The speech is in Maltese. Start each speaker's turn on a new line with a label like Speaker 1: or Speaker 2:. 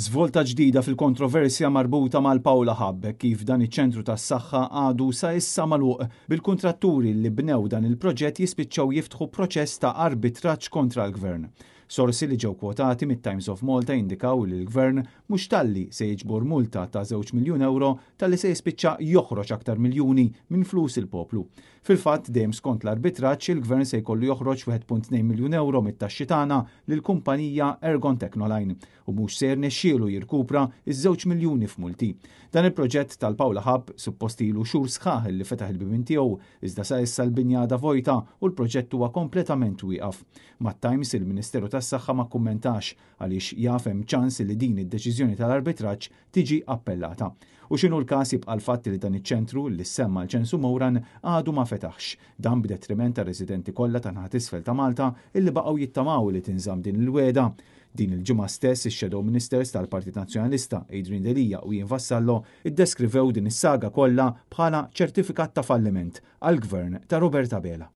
Speaker 1: Żvolta ġdida fil-kontroversja marbuta mal-Paola Hub kif dan iċ-ċentru tas-saħħa għadu sa issa magħluq, bil-kuntratturi li bnew dan il-proġett jispiċċaw jiftħu proċess ta' arbitraġġ kontra l-Gvern. Sorsi li ġew kwotati mit-Times of Malta jindikaw li l-Gvern mhux talli se jiġbor multa ta' 2 miljun ewro, talli se jispiċċa joħroġ aktar miljuni minn flus il-poplu. Fil-fatt, dejjem skont l-arbitraġġ, il-Gvern se jkollu joħroġ 1.2 miljun ewro mit-taxxi tagħna lill-kumpanija Ergon Technoline u mhux se jirnexxielu jirkupra ż-żewġ miljuni f'multi. Dan il-proġett tal-Paola Hub suppost ilu xhur sħaħ li fetaħ il-bibien tiegħu, iżda sa issa l-binja għadha vojta u l-proġett huwa kompletament wieqaf. Mat-Times il-Ministeru tas-Saħħa ma kkummentax għaliex jaf hemm ċans li din id-deċiżjoni tal-arbitraġġ tiġi appellata. U x'inhu l-każ jibqa' l-fatt li dan iċ-ċentru li ssemma l-Ċensu Moran għadu ma fetaħx. Dan b'detriment tar-residenti kollha ta' naħa t'isfel ta' Malta illi baqgħu jittamaw li tinżamm din il-wegħda. Din il-ġimgħa stess ix-Shadow Ministers tal-Partit Nazzjonalista Adrian Delia u Ian Vassallo iddeskrivew din is-saga kollha bħala ċertifikat ta' falliment għall-Gvern ta' Robert Abela.